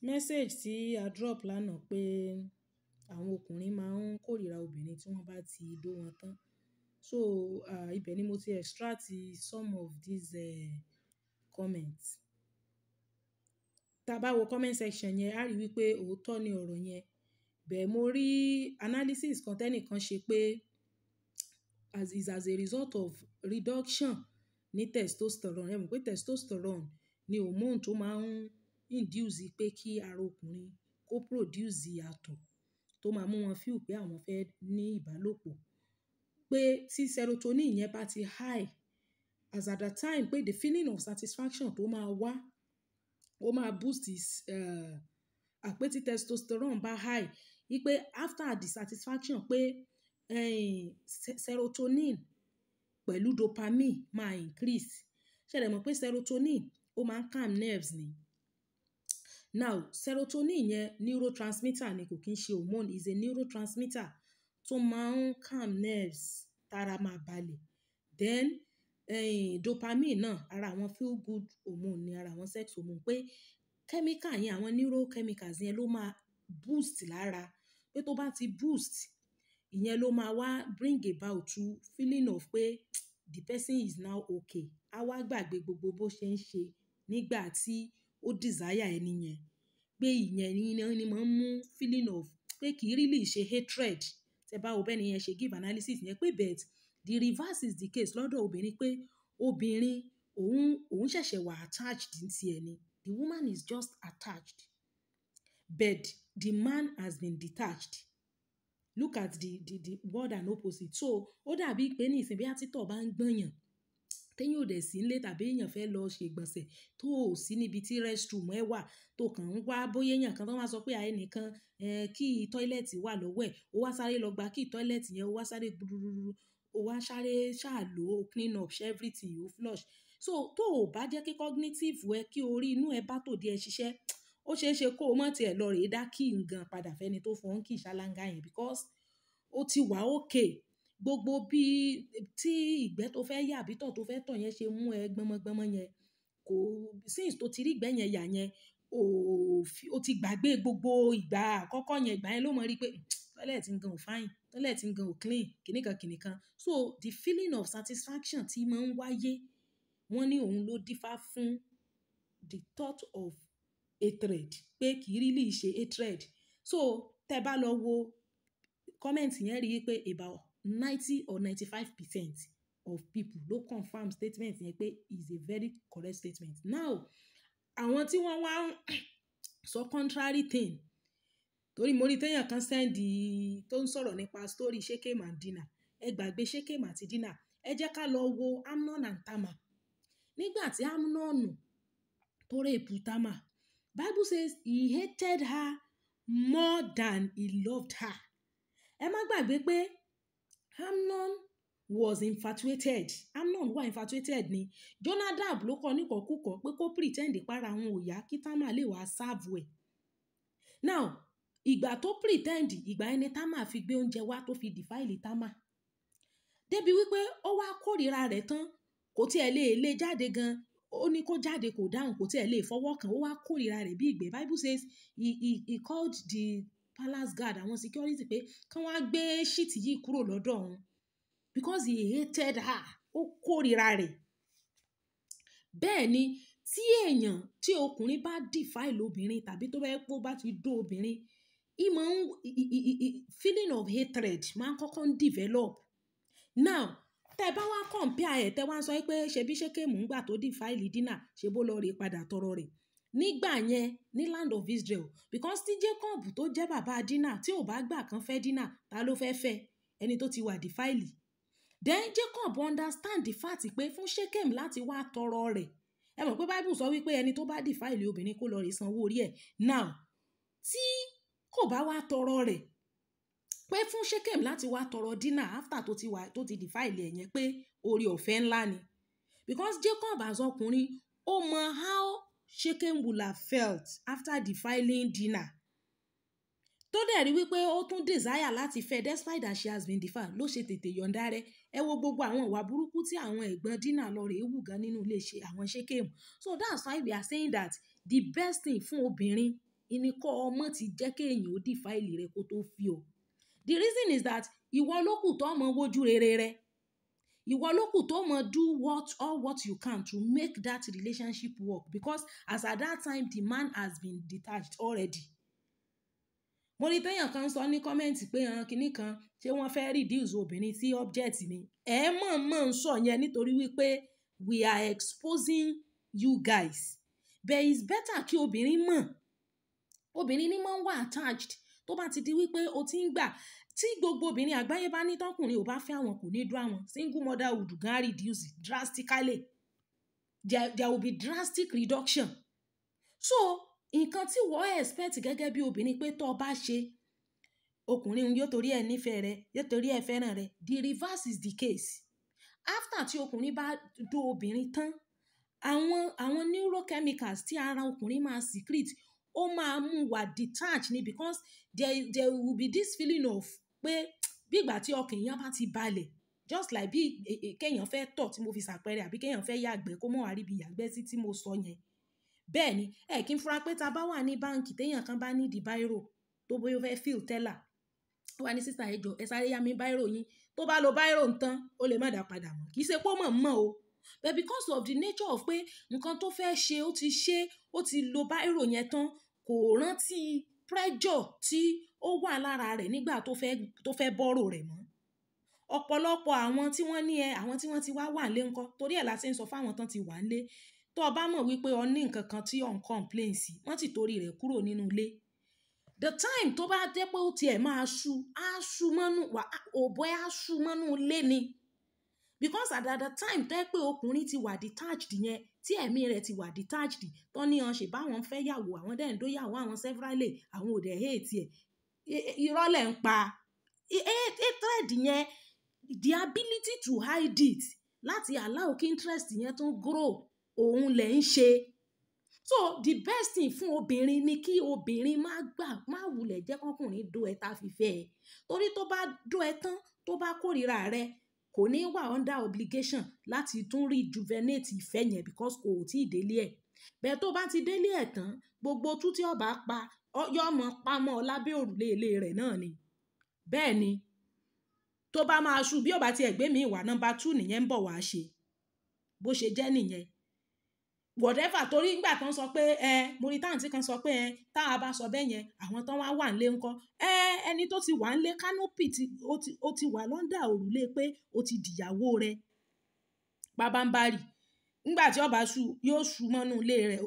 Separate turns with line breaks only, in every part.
Message tí a drop lánàá pé àwọn ọkùnrin máa ń kórìíra obìnrin tí wọ́n bá ti dó wọn tán. So, ibẹ̀ ni mo ti extract some of these comments. Tá bá wo comment section yẹn, a rí wípé òótọ́ ni ọ̀rọ̀ yẹn. Bẹ́ẹ̀ mo rí analysis kan tẹ́nìkan ṣe pé as is as a result of reduction ní testosterone. Ẹ mọ̀ pé testosterone ni hormone tó máa ń induce pé kí ara ọkùnrin kó produce àtọ̀ tó máa mú wọn feel pé àwọn fẹ́ ní ìbálòpọ̀. Pé tí serotonin yẹn bá ti high, as at that time pé the feeling of satisfaction tó máa wá, ó máa boost his, àpé tí testosterone bá high, wípé after the satisfaction pé, serotonin pẹ̀lú dopamine máa increase. Ṣé ẹ mọ̀ pé serotonin ó máa ń calm nerves ni. Now, serotonin yẹn neurotransmitter ni, kò kín ṣe hormone, is a neurotransmitter tó máa ń calm nerves, tara máa balẹ̀. Then, dopamine náà, ara àwọn feel good hormone ni, ara àwọn sex hormone, pé chemical yẹn, àwọn neurochemicals yẹn ló máa boost lára. Pé tó bá ti boost, ìyẹn ló máa wá bring about to feeling of pé the person is now okay. A wá gbàgbé gbogbo bó ṣe ń ṣe nígbà tí ó desire ẹni yẹn. Pé ìyẹn ni máa ń mú feeling of pé kì í really ṣe hatred. Tẹ bá wo bẹ́ẹ̀ ni yẹn ṣe give analysis yẹn pé, but the reverse is the case lọ́dọ̀ obìnrin, pé obìnrin òun ṣẹ̀ṣẹ̀ wà attached ní ti ẹni. The woman is just attached, but the man has been detached. Look at the word and opposite. So ó dàbí pé ní ìsìn bí títọ̀ bá ń gbọ̀nyàn, téèyàn ò dẹ̀ sí nílé tàbí èèyàn fẹ́ lọ ṣe ìgbọ̀nsẹ̀ tó ò sí níbi tí restroom ẹ wà, tó kàn ń wá bóyá èèyàn kan tó máa sọ pé ẹnìkan, key toilet wà lọ́wọ́ ẹ̀, ó wá sáré lọ gba key toilet yẹn, ó wá sáré gbúrúrú, ó wá sáré ṣáà lò ó, clean up everything, ó flush. So tó ò bá jẹ́ kí cognitive ẹ, kí orí inú ẹ bá tòde ẹ ṣiṣẹ́, ó ṣe é ṣe kó o mọ̀ tí ẹ lọ rè dá key gan padà fẹ́ni tó fún ọ key ṣáláńgá yẹn, because ó ti wà okay. Gbogbo bí tí ìgbẹ́ tó fẹ́ yà àbí tọ̀ tó fẹ́ tọ̀ yẹn ṣe mú ẹ gbọmọgbọmọ yẹn, kò since tó ti rí ìgbẹ́ yẹn yà yẹn, ò fi, ó ti gbàgbé gbogbo ìgbà àkọ́kọ́ yẹn. Ìgbà yẹn ló mọ̀ rí pé toilet gan ò fine, toilet gan ò clean, kìnìkan kìnìkan. So the feeling of satisfaction tí máa ń wáyé, wọ́n ní òun ló dífá fún the thought of hatred, pé kì í really ṣe hatred. So tẹ bá lọ wo comment yẹn, rí i pé about 90 or 95% of people ló confirm statement yẹn pé is a very correct statement. Now, àwọn tí wọ́n wá ń sọ contrary thing, torí mo rí téèyàn kan send tó ń sọ̀rọ̀ nípa story Shechem and Dinah. Ẹ gbàgbé Shechem àti Dinah. Ẹ jẹ́ ká lọ wo Amnon and Tamar. Nígbà tí Amnon tó rape Tamar, Bible says he hated her more than he loved her. Ẹ má gbàgbé pé Amnon was infatuated. Amnon wà infatuated ni. Jonadab ló kọ́ níkọ̀ọ́kùkọ̀ pé kó pretend para òun ò yá kí Tamar lè wá serve ẹ̀. Now, ìgbà tó pretend, ìgbà ẹni Tamar fi gbé oúnjẹ wá tó fi defile Tamar. Débi wípé ó wá kórìíra rẹ̀ tán, kò tí ẹ lè lé jáde gan. Ó ní kó jáde, kò dáhùn, kò tí ẹ lè fọwọ́ kàn, ó wá kórìíra rẹ̀ bí ìgbẹ́. Bible says he called the palace guard, àwọn security, pé kí wọ́n á gbé shit yìí kúrò lọ́dọ̀ òun because he hated her. Ó kórìíra rẹ̀. Bẹ́ẹ̀ ni tí èèyàn, tí ọkùnrin bá defile obìnrin tàbí tó bá jẹ́ pé ó bá ti dó obìnrin, í máa ń feeling of hatred máa ń kọ́kọ́ ń develop. Now, tẹ bá wá compare ẹ̀, tẹ wá ń sọ pé ṣebí Ṣékémù ńgbà tó defile Dinah, ṣe bó lọ rè padà tọrọ rẹ̀. Nígbà yẹn ní land of Israel, because tí Jacob tó jẹ́ bàbá Dinah tí ò bá gbà kan fẹ́ Dinah, ta ló fẹ́ fẹ́? Ẹni tó ti wà defile. Then Jacob understand the fact pé fún Shechem láti wá tọrọ rẹ̀. Ẹ mọ̀ pé Bible sọ wípé ẹni tó bá defile obìnrin, kó lọ rè sanwó orí ẹ̀. Now, tí kò bá wá tọrọ rẹ̀, pé fún Shechem láti wá tọrọ Dinah after tó ti wà, tó ti defile ẹ̀ yẹn, pé oore ọ̀fẹ́ ńlá ni. Because Jacob as ọkùnrin, ó mọ how Shechem would have felt after defiling Dinah. Tó dẹ̀ rí wípé ó tún desire láti fẹ́ despite that she has been defiled, ló ṣe tètè yọ̀ǹda rẹ̀. Ẹ wo gbogbo àwọn ìwà burúkú tí àwọn ẹ̀gbọ́n Dinah lọ rè wù gan nínú ilé ṣe àwọn Shechem. So that's why we are saying that the best thing fún obìnrin Ìní kọ́ ọmọ ti jẹ́ kí èèyàn ó defile rẹ kó tó fi ọ. The reason is that ìwọ ló kù tó mọ wojú rere rẹ. Ìwọ ló kù tó mọ do what all what you can to make that relationship work, because as at that time the man has been detached already. Mo rí téèyàn kan sọ ní comment pé hàn kinní kan ṣé wọ́n fẹ́ reduce obìnrin sí object ni. Ẹ mọ̀ ń sọ yẹn nítorí wípé we are exposing you guys. But it's better kí obìnrin mọ̀. Obìnrin ní máa ń wà attached. Tó bá ti di wípé o ti ń gbà tí gbogbo obìnrin àgbáyé bá ní tọkùnrin ò bá fẹ́ àwọn kò ní dúró àwọn. Single motherhood gan reduce drastically. There will be drastic reduction. So nǹkan tí wọ́n expect gẹ́gẹ́ bí obìnrin pé tó bá ṣe ọkùnrin yóò torí ẹ nífẹ̀ẹ́ rẹ, yóò torí ẹ fẹ́ràn rẹ. The reverse is the case. After tí ọkùnrin bá dó obìnrin tán, àwọn neurochemicals tí ara ọkùnrin máa secrete ó máa mú wà detached ni, because there will be this feeling of pé bí ìgbà tí ọkàn èèyàn bá ti balẹ̀, just like bí kéèyàn fẹ́ tọ̀ tí mo fi ṣàpẹẹrẹ, àbí kéèyàn fẹ́ yàgbẹ́ kó mọ̀ wá rí bí yàgbẹ́ sí tí mo sọ yẹn. Bẹ́ẹ̀ ni, ẹ kí n fura pé tá bá wà ní báǹkì téèyàn kan bá ní di bírò tó bóyá ó fẹ́ fill teller, ó wá ní sister ẹ jọ̀ọ́ ẹ sáré yá mi bírò yín. Tó bá lo bírò ń tán, ó lè má dà padà mọ́. Kì í ṣe pé ó mọ̀ mọ́ o. But because of the nature of pé nǹkan tó fẹ́ ṣe ó ti ṣe, ó ti lo bírò yẹn tán, kò rántí pressure tí ó wà lára rẹ̀ nígbà tó fẹ́ borrow rẹ̀ mọ́. Ọ̀pọ̀lọpọ̀ àwọn tí wọ́n ní ẹ, àwọn tí wọ́n ti wá wà nílé ńkọ́, torí ẹ̀ la ṣe ń sọ fún àwọn tán ti wà nílé. Tó o bá mọ̀ wípé o ní nǹkan kan tí ò ń complain sí, wọ́n ti torí rẹ̀ kúrò nínú ilé. The time tó bá jẹ́ pé ó ti ẹ̀ máa ṣú, á ṣú mọ́nú, wà, òbọ ẹ á ṣú mọ́nú ilé ni. Because at the time tó jẹ́ pé ọkùnrin ti wà detached yẹn, tí ẹ̀mí rẹ̀ ti wà detached, tó ní ọ́n ṣe bá wọn fẹ́ yàwó, àwọn dẹ̀ ń dó yàwó àwọn severally, àwọn ò dẹ̀ hate ẹ̀. Irọ́ lẹ̀ ń pa. Hatred yẹn, the ability to hide it, láti allow kí interest yẹn tún grow, òun lẹ̀ ń ṣe. So the best thing fún obìnrin ni kí obìnrin má gbà, má wulẹ̀ jẹ́ kọ́kùnrin dó ẹ tá fi fẹ́ ẹ. Torí tó bá dó ẹ tán, tó bá kórìíra rẹ, kò ní wà under obligation láti tún rejuvenate ìfẹ́ yẹn because kò tí ì délé ẹ̀. Bẹ́ẹ̀ tó bá ti délé ẹ̀ tán, gbogbo tú tí ó bá pa, yóò mọ pamọ́ lábẹ́ òrùlé ilé rẹ̀ náà ni. Bẹ́ẹ̀ ni, tó bá máa ṣú bí ó bá ti ẹ̀ gbé mi wá, number 2 nìyẹn ń bọ̀ wá ṣe. Bó ṣe jẹ́ nìyẹn. Whatever, torí nígbà tán sọ pé ẹ, mo rí táǹtì kan sọ pé ẹ, tá a bá sọ bẹ́ẹ̀ yẹn, àwọn tán wá wà nílé ńkọ́. Ẹ, ẹni tó ti wà nílé canopy ti, ó ti wà lọ́ndà òrùlé pé ó ti dìyàwó rẹ̀. Pabambarì. Nígbà tí ó bá ṣú, yóò ṣú mọ́nú ilé rẹ̀.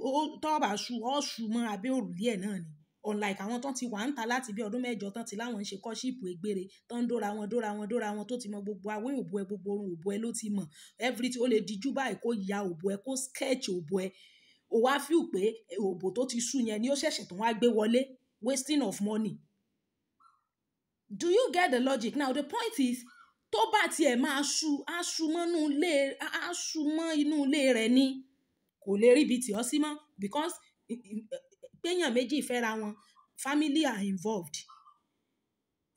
Tó bá ṣú, ó ṣú mọ́ abẹ́ òrùlé ẹ̀ náà ni. Unlike àwọn tán ti wà níta láti bí ọdún mẹ́jọ tán ti láwọn ń ṣe courtship egbére, tán ń dóra wọn, dóra wọn, dóra wọn tó ti mọ gbogbo awé òbò ẹ, gbogbo orun òbò ẹ ló ti mọ̀. Everything ó lè dijú báyìí kó ya òbò ẹ, kó sketch òbò ẹ. Ó wá feel pé òbò tó ti ṣú yẹn ni ó ṣẹ̀ṣẹ̀ tún wá gbé wọlé. Wasting of money. Do you get the logic? Now the point is, tó bá ti ẹ̀ máa ṣú, á ṣú mọ́nú ilé, á ṣú mọ́ inú ilé rẹ̀ ni. Kò lè rí ibi tí ó sí mọ́ because péyàn méjì fẹ́ra wọn, family are involved,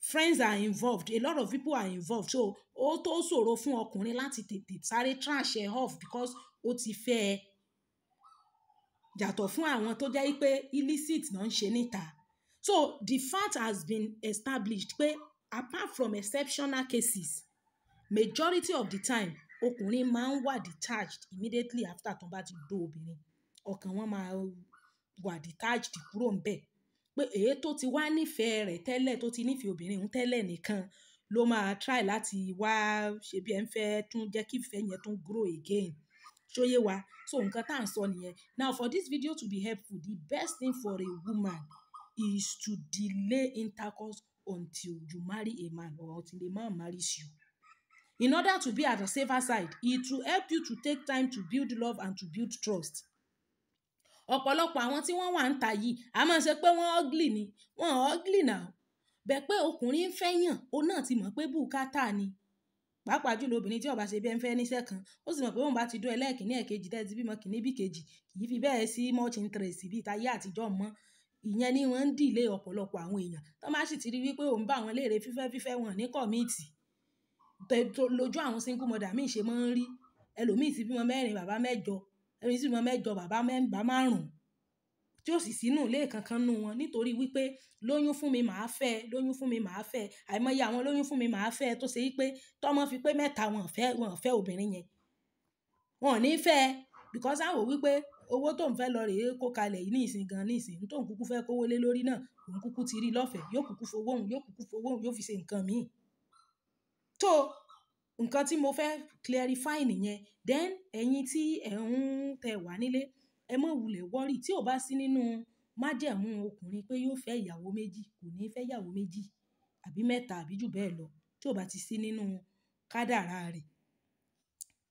friends are involved, a lot of people are involved. So ó tó ṣòro fún ọkùnrin láti tètè sáré trash ẹ off because ó ti fẹ́ ẹ. Yàtọ̀ fún àwọn tó jẹ́ pé illicit náà ń ṣe níta. So the fact has been established pé apart from exceptional cases, majority of the time ọkùnrin máa ń wà detached immediately after tó bá ti dó obìnrin. Ọkàn wọn máa wà detached kúrò ńbẹ̀. Pé èyí tó ti wá nífẹ̀ẹ́ rẹ̀ tẹ́lẹ̀, tó ti nífẹ̀ẹ́ obìnrin òun tẹ́lẹ̀ nìkan ló máa try láti wá ṣe bí ẹ ń fẹ́ tún jẹ́ kí ìfẹ́ yẹn tún grow again. Ṣó yé wa? So nǹkan tá à ń sọ nìyẹn. Now for this video to be helpful, the best thing for a woman is to delay intercourse until you marry a man or until a man marries you. In order to be at the safer side, it will help you to take time to build love and to build trust. Ọ̀pọ̀lọpọ̀ àwọn tí wọ́n wà ń ta yìí, a máa ṣe pé wọ́n ugly ni, wọ́n ugly now. Bẹ́ẹ̀ pé ọkùnrin ń fẹ́ yàn, òun náà ti mọ̀ pé bùkátà ni. Pàápàá jùlọ obìnrin tí ó bá ṣe bí ẹ ń fẹ́ níṣẹ́ kan, ó sì mọ̀ pé òun bá ti dó ẹlẹ́ẹ̀kínní ẹ̀kejì tẹ́ ti bímọ kìíní bí kejì, kì í fi bẹ́ẹ̀ sí much interest bí tayé àtijọ́ mọ́. Ìyẹn ni wọ́n ń delay ọ̀pọ̀lọpọ̀ àwọn èèyàn. Tọ́ bá sì ti rí wípé òun bá àwọn léèrè fífẹ́ fífẹ́ wọn ní commit. Lójú àwọn single mother míì ṣe máa ń rí. Ẹlòmíì ti bímọ mẹ́rin, bàbá mẹ́jọ. Ẹlòmíì ti bímọ mẹ́jọ, bàbá márùn-ún. Tí ó sì sínú ilé kankan nínú wọn nítorí wípé lóyún fún mi màá fẹ́, lóyún fún mi màá fẹ́. Àìmọye àwọn lóyún fún mi màá fẹ́ tó ṣe wípé tọ́mọ fi pé mẹ́ta wọn ò fẹ́ obìnrin yẹn. Wọn ò ní fẹ́ because a wò wípé owó tó ń fẹ́ lọ rè é kó kalẹ̀ yìí ní ìsìn gan ní ìsìn, tó ń kúkú fẹ́ kó wọlé lórí náà, òun kúkú ti rí lọ́fẹ̀ẹ́, yóò kúkú fowó òun, yóò kúkú fowó òun, yóò fi ṣe nǹkan míì. So nǹkan tí mo fẹ́ clarify nìyẹn. Then ẹ̀yin tí ẹ̀ ń tẹ wà nílé, ẹ má wulẹ̀ worry tí ò bá sí nínú májẹ̀mú ọkùnrin pé yóò fẹ́ ìyàwó méjì, kò ní fẹ́ ìyàwó méjì àbí mẹ́ta àbí jù bẹ́ẹ̀ lọ tí ò bá ti sí nínú kádàrá rẹ̀.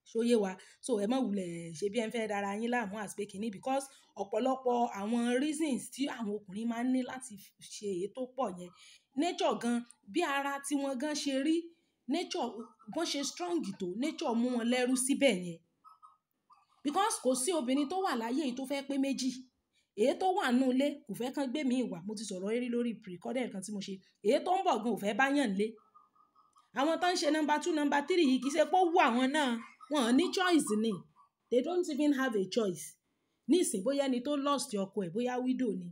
Ṣó yé wa? So ẹ má wulẹ̀ ṣe bí ẹ ń fẹ́ dára yín láàmú àti pé kíni because ọ̀pọ̀lọpọ̀ àwọn reasons tí àwọn ọkùnrin máa ń ní láti ṣe èyí tó pọ̀ yẹn. Nature gan, bí ara tí wọ́n gan ṣe rí, nature bọ́n ṣe strong tó, nature mú wọn lẹ́rú síbẹ̀ yẹn. Because kò sí obìnrin tó wà láyé yìí tó fẹ́ pé méjì. Èyí tó wà nínú ilé kò fẹ́ kán gbé mi wá. Mo ti sọ̀rọ̀ rí lórí pre-recorded kan tí mo ṣe. Èyí tó ń bọ̀ gan ò fẹ́ bá yàn lé. Àwọn tó ń ṣe number two, number three yìí kì í ṣe pé ó wù àwọn náà. Wọn ò ní choice ni. They don't even have a choice. Nísìn bóyá ẹni tó lost ọkọ ẹ̀, bóyá widow ni,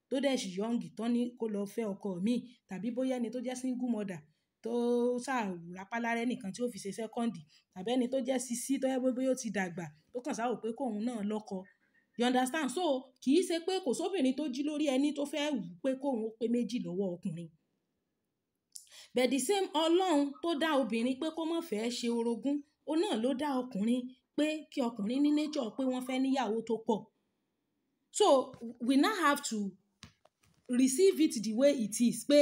tó dẹ̀ ṣì young tán ní kó lọ fẹ́ ọkọ mi, tàbí bóyá ẹni tó jẹ́ single mother tó sá rapálá rẹ́ nìkan tí ó fi ṣe second, tàbí ẹni tó jẹ́ sisi tó jẹ́ pé bóyá ó ti dàgbà tó kàn sá wò pé kóun náà lọ́kọ. You understand? So kì í ṣe pé kò sí obìnrin tó jí lórí ẹni tó fẹ́ wù pé kóun ó pé méjì lọ́wọ́ ọkùnrin. But the same Ọlọ́run tó dá obìnrin pé kó má fẹ́ ṣe orogún, òun náà ló dá ọkùnrin pé kí ọkùnrin ní nature pé wọ́n fẹ́ ní ìyàwó tó pọ̀. So we now have to receive it the way it is pé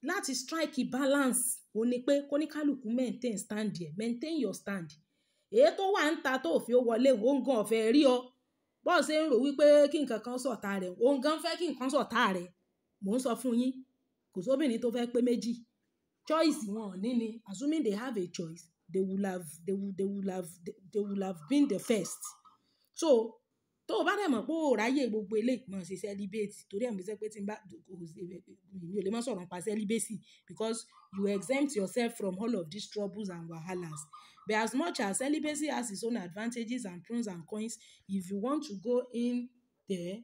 láti strike balance, òun ní pé kó ní kálùkù maintain stand there, maintain your stand. Èyí tó wà níta tó fi ó wọlé, òun gan ò fẹ́ rí ọ. Bó ṣe ń rò wípé kí ǹkan kan sọ̀tà rẹ̀, òun gan fẹ́ kí ǹkan sọ̀tà rẹ̀. Mò ń sọ fún yín, kò sí obìnrin tó fẹ́ pé méjì. Choice wọn ò ní ni. Assuming they have a choice, they will have been the first. So tó bá dẹ̀ mọ̀ pé ó ráyè gbogbo eléyìí, má ṣe celibate. Torí ẹ mo sọ pé tí ń bá, mi ò lè má sọ̀rọ̀ nípa celibacy because you exempt yourself from all of these troubles and wahalas. But as much as celibacy has its own advantages and pros and cons, if you want to go in there,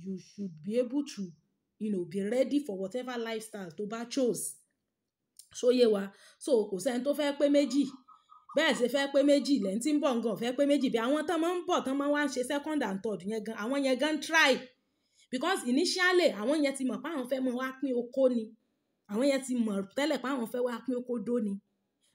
you should be able to, be ready for whatever lifestyle tó bá chose. Ṣó yé wa? So kò sí ẹni tó fẹ́ pé méjì. Bẹ́ẹ̀ ṣe fẹ́ pé méjì lẹ́ń tí ń bọ̀ gan fẹ́ pé méjì. Bí àwọn tán máa ń bọ̀ tán máa wá ṣe second and third yẹn gan, àwọn yẹn gan try. Because initially àwọn yẹn ti mọ̀ pé àwọn fẹ́ mọ wá pín oko ni. Àwọn yẹn ti mọ̀ tẹ́lẹ̀ pé àwọn fẹ́ wá pín oko dó ni.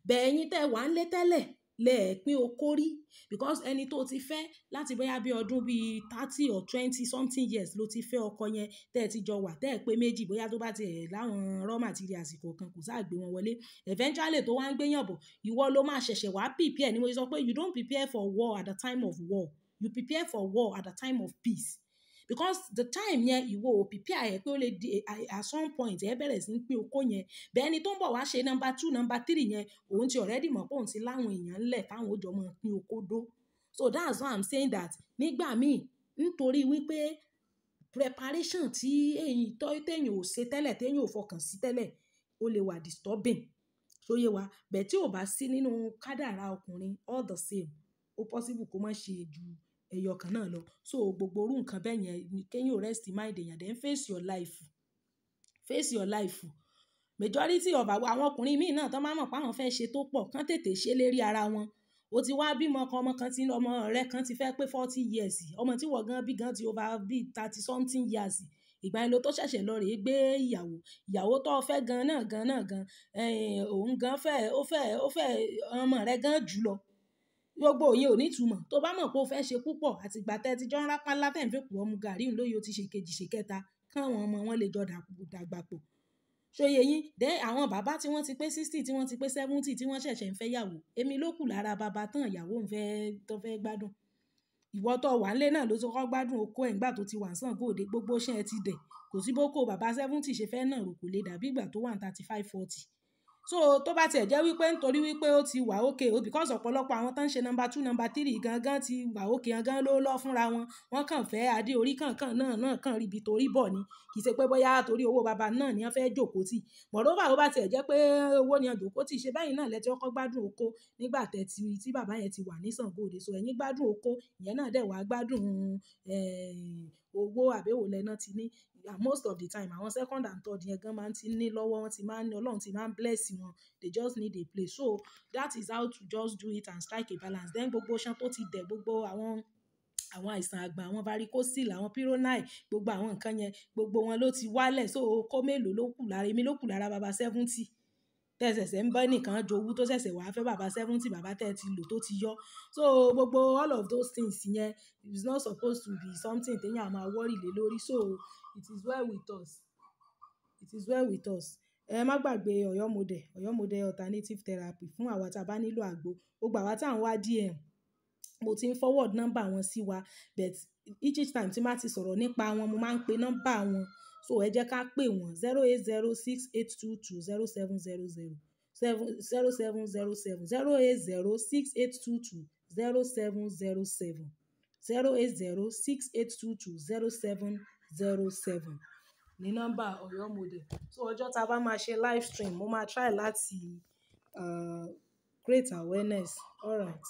Bẹ́ẹ̀ ẹ̀yin tẹ́ wà nílé tẹ́lẹ̀ lẹ pín oko rí. Because ẹni tó ti fẹ́ láti bóyá bí ọdún bí 30 or 20 something years ló ti fẹ́ ọkọ yẹn tẹ́ ẹ ti jọ wà, tẹ́ ẹ pé méjì bóyá tó bá ti ẹ̀ láwọn raw materials kọ̀ọ̀kan kò sáà gbé wọn wọlé. Eventually tó wá ń gbé yàn bọ̀, ìwọ ló máa ṣẹ̀ṣẹ̀ wá prepare. Ni mo ṣe sọ pé you don't prepare for war at the time of war. You prepare for war at the time of peace. Because the time yẹn ìwọ ò prepare ẹ pé ó lè di at some point ẹ bẹ̀rẹ̀ sí ní pín oko yẹn. Bẹ́ẹ̀ ni tó ń bọ̀ wá ṣe number two, number three yẹn, òun ti already mọ̀ pé òun ti láwọn èèyàn ńlẹ̀ táwọn ó jọ máa pín oko dó. So that's why I'm saying that nígbà míì nítorí wípé preparation tí èyí tó tẹ̀yìn ò ṣe tẹ́lẹ̀, tẹ̀yìn ò fọkàn sí tẹ́lẹ̀, ó lè wà disturbing. Ṣó yé wa? But tí ò bá sí nínú kádàrá ọkùnrin all the same, ó possible kó má ṣe ju ẹyọ kan náà lọ. So gbogbo irú nǹkan bẹ́ẹ̀ yẹn kí ẹ̀yin ò rest mind èèyàn, then face your life. Face your life. Majority of àwọn ọkùnrin míì náà tó máa mọ̀ pé àwọn fẹ́ ṣe tó pọ̀, kán tètè ṣe lérí ara wọn. O ti wá bímọ kan, ọmọ kan tí ọmọ rẹ kan ti fẹ́ pé 40 years, ọmọ tí wọ̀ gan bí gan ti over bí 30 something years. Ìgbà yẹn ló tó ṣẹ̀ṣẹ̀ lọ rè gbé ìyàwó. Ìyàwó tó fẹ́ gan náà gan náà gan, òun gan fẹ́, ó fẹ́, ó fẹ́ ọmọ rẹ gan jù lọ. Gbogbo ìyẹn ò ní ìtumọ̀. Tó bá mọ̀ pé o fẹ́ ṣe púpọ̀ àti ìgbà tẹ́ ti jọ ń rápálá tẹ́ ń fi èkùrọ́ mu gàárì òun lóye ó ti ṣe kejì ṣe kẹta, kí àwọn ọmọ wọn lè jọ dàgbà pọ̀. Ṣó yé yín? Then àwọn bàbá tí wọ́n ti pé 60, tí wọ́n ti pé 70, tí wọ́n ṣẹ̀ṣẹ̀ ń fẹ́ ìyàwó, èmi ló kù lára bàbá tán ìyàwó ń fẹ́, tó fẹ́ gbádùn. Ìwọ tó wà nílé náà ló ti kọ́ gbádùn oko ẹ̀ nígbà tó ti wà ní Ṣàngó Òde, gbogbo iṣẹ́ ẹ ti dẹ̀. Kò sí bó kó bàbá 70 ṣe fẹ́ náà rò kò lè dàbí ìgbà tó wà ní 35, 40. So tó bá ti ẹ̀ jẹ́ wípé nítorí wípé ó ti wà okay, because ọ̀pọ̀lọpọ̀ àwọn tó ń ṣe number two, number three gan gan ti wà okay, gan ló lọ fúnra wọn. Wọ́n kàn fẹ́ adé orí kankan náà náà kàn ríbi torí bọ̀ ni. Kì í ṣe pé bóyá torí owó bàbá náà ni wọ́n fẹ́ jókòó tì. Moreover, ó bá ti ẹ̀ jẹ́ pé owó ni wọ́n jókòó tì, ṣe báyìí náà lẹ ti kọ́kọ́ gbádùn oko nígbà tẹ́ ti, tí bàbá yẹn ti wà ní Ṣàngó Òde. So ẹ̀yin gbádùn oko, ìyẹn náà dẹ̀ wá gbádùn, owó àbí èwo lẹ́ná ti ní. And most of the time, àwọn second and third yẹn gan máa ń ti ní lọ́wọ́, wọ́n ti máa ń ní, Ọlọ́run ti máa ń bless wọn. They just need a place. So that is how to just do it and strike a balance. Then gbogbo iṣan tó ti dẹ̀, gbogbo àwọn àìsàn àgbà, àwọn varicocele, àwọn Peyronie, gbogbo àwọn nǹkan yẹn, gbogbo wọn ló ti wálẹ̀. So okó mélòó ló kù lára, èmi ló kù lára bàbá 70. Tẹ́ ṣẹ̀ṣẹ̀ ń bá ẹnìkan jowú tó ṣẹ̀ṣẹ̀ wá fẹ́ bàbá 70, bàbá tẹ́ ti lò tó ti yọ. So gbogbo all of those things yẹn is not supposed to be something tí èèyàn máa worry lé lórí. So it is well with us. It is well with us. Ẹ má gbàgbé Ọ̀yọ́ Model, Ọ̀yọ́ Model Alternative Therapy fún àwa tí a bá nílò àgbo. Gbogbo àwa tí à ń wá DM, mo ti ń forward number wọn sí wa, but each time tí màá ti sọ̀rọ̀ nípa wọn, mo máa ń pe number wọn. So ẹ jẹ́ ká pè wọ́n 08068220700, 7 0707, 08068220707, 08068220707 ní nọ́mbà Ọ̀yọ́ Model. So ọjọ́ tá a bá máa ṣe live stream, mo máa try láti create awareness. All right.